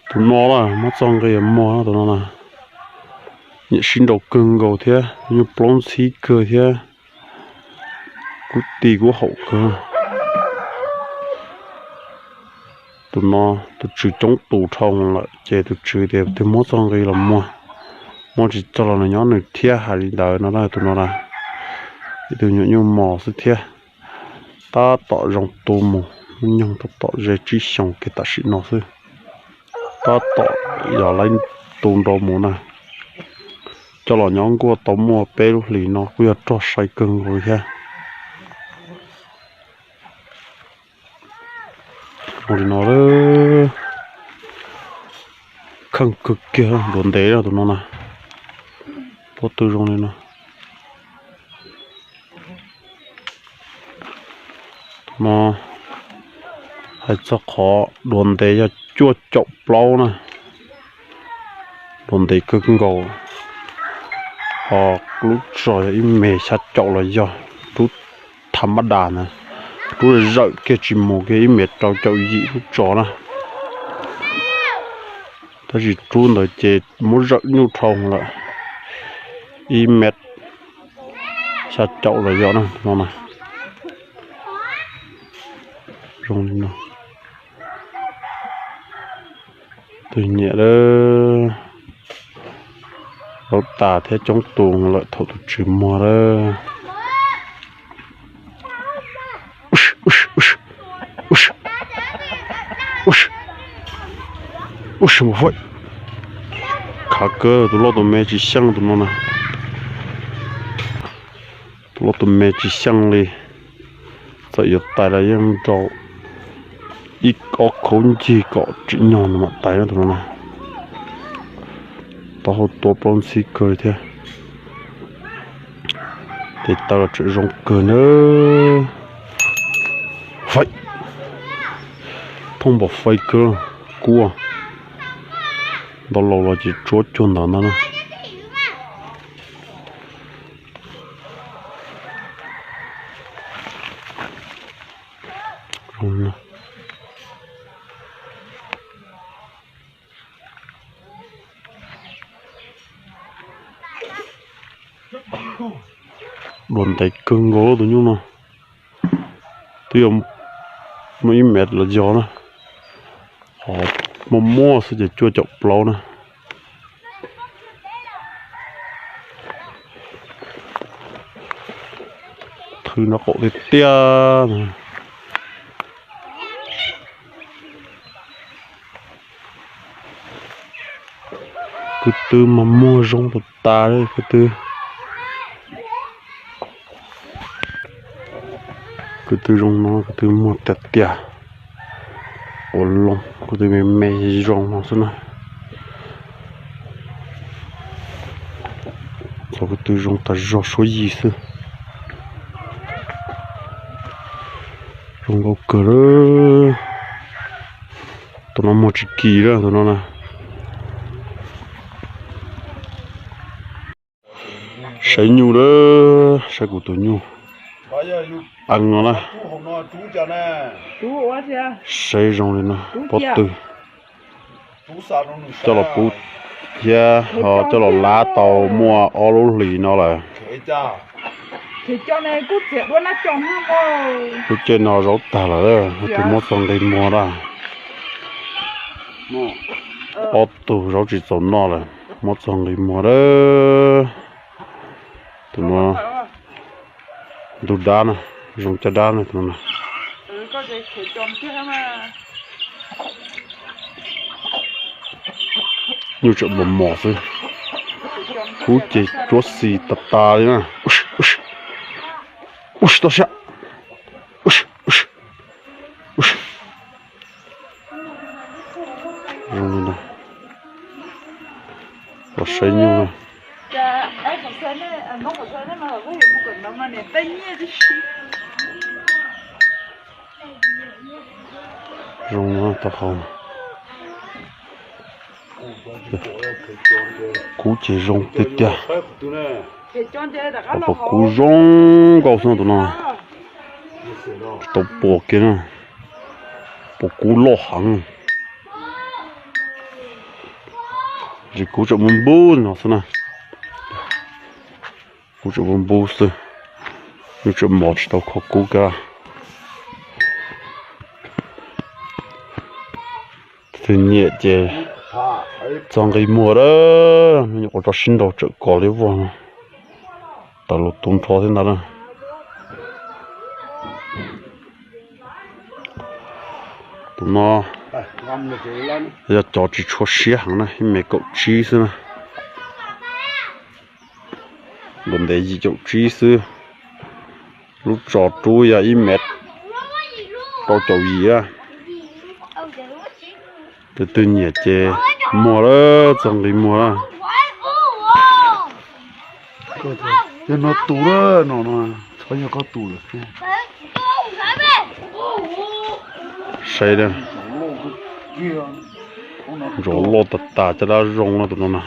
Tus no na muab txoj nqi muag tus no na, nyiam sib nraus kawg nkaus thiab, nyuj plaub ntxhib kawg thiab, kub ti kub haum kawg. Tus no tus tswv coob tus dhau lawm ces tus tswv tias twg muab txoj nqi los muag, muab tsis txog los nws nyob nws thiab. Hais li ntawd no na, tus no na ib tug nyuam nyuj mos xwb thiab. Tab tom zoo tu mus, muaj nyoog tab tom ze tsib xyoos kiag tam sim no xwb. Tab tom yog laib tu nrau mus na. Coj los nyob nkuaj tau muaj peb lub hlis no kuj yog rog sai kawg nkaus li thiab. Zoo li no, kheej kawg kiag, duav ntev tus no na. Pob tw zoo li no. Tus no hais txog qhov duav ntev yog cuaj caum plaub na, duav ntev kawg nkaus. Ho lub tso yog ib me xya caum los yog lub tha mab das na, lub zawm kiag tsis mus kiag ib me rau caum yim lub tso na. Tab sis rub ntawd ces muab zawm nyuj dhau lawm, ib me xya caum los yog na no na. Zoo li no. Tus nyiam lawm, laub tas thiab coob tus lawm thaum tus tswv muag lawm. Ub, mus faib. Khav kawg, tus loj tus me tsis xyeej tus no na. Tus loj tus me tsis xyeej li. Txawm yuav tais los yeej nrau ib ob khaub ncig kom tsim nyog nws mam tais no tus no na. Taub hau tuab plaub ntxhib kawg li thiab. Tes taw los tseem zoo kawg na. Faib, thooj npaum faib kawg, kub. Ntau laus los ces tsuab cuag ntawd ntag na. Duav ntev kawg nkaus tus nyuj no. Twb yuav muaj ib mev los yog na, qhov muaj muaj xwb ces cuaj caum plaub na. Thwb nraub qaum tiag tiag. Kwv tw mas muag zoo tas tas li kwv tw. Kwv tw zoo no kwv tw muag tiag tiag. Ua loo kwv tw me me zoo no xwb na. Txog kwv tw zoo tas zog suab yig xwb. Zoo nkauj kawg lawm. Tus no muag tsis kis lawm tus no na. Saib nyuj lawm, saib kuv tus nyuj. Eev no na. Saib zoo li no, pob tw. Coj los pub thiab ho coj los lab tau muaj ob lub hlis no lawm. Lub caij no zaub tag lawm, tus muab txog nqi muag na. Ob tug zaub tsis txaus noj lawm, muab txog nqi muag lawm. Tus no ntug dab na, zoo caj dab na tus no na. Nyuj tseem mos mos xwb. Kub ces cuab xis tas tas li na. Ub, toj siab. Zoo li no. Los saib nyuj na. Zoo no tau hau. Kub ces zoo tiag tiag. Qhov puas kub zoo nkauj xwb tus no. Tsis tau puas kiag na. Puas kub loj heev. Ces kub tseem npub npub no xwb na. Kub tseem npub npub xwb, nws tseem mos tsis tau qhov kub kiag. Tus twg nyiam ces txog nqi muag lawm, nyuam qhuav tso sib nraus tsawm kos li vog no. Tawm lus tu nrho thiab ntag na. Tus no yog cov tsis tshua siab heev na, ib mev kaum tsib xwb na. Nkaus ntev yim caum tsib xwb. Lub tso rub yog ib mev rau caum yim na. Tus twg nyiam ces muag lawm, txog nqi muag lawm. Yog no tus lawm no, no txhob yog koj tus lawm. Saib na, ntsuav loj tas tas caj dab zoo no tus no na.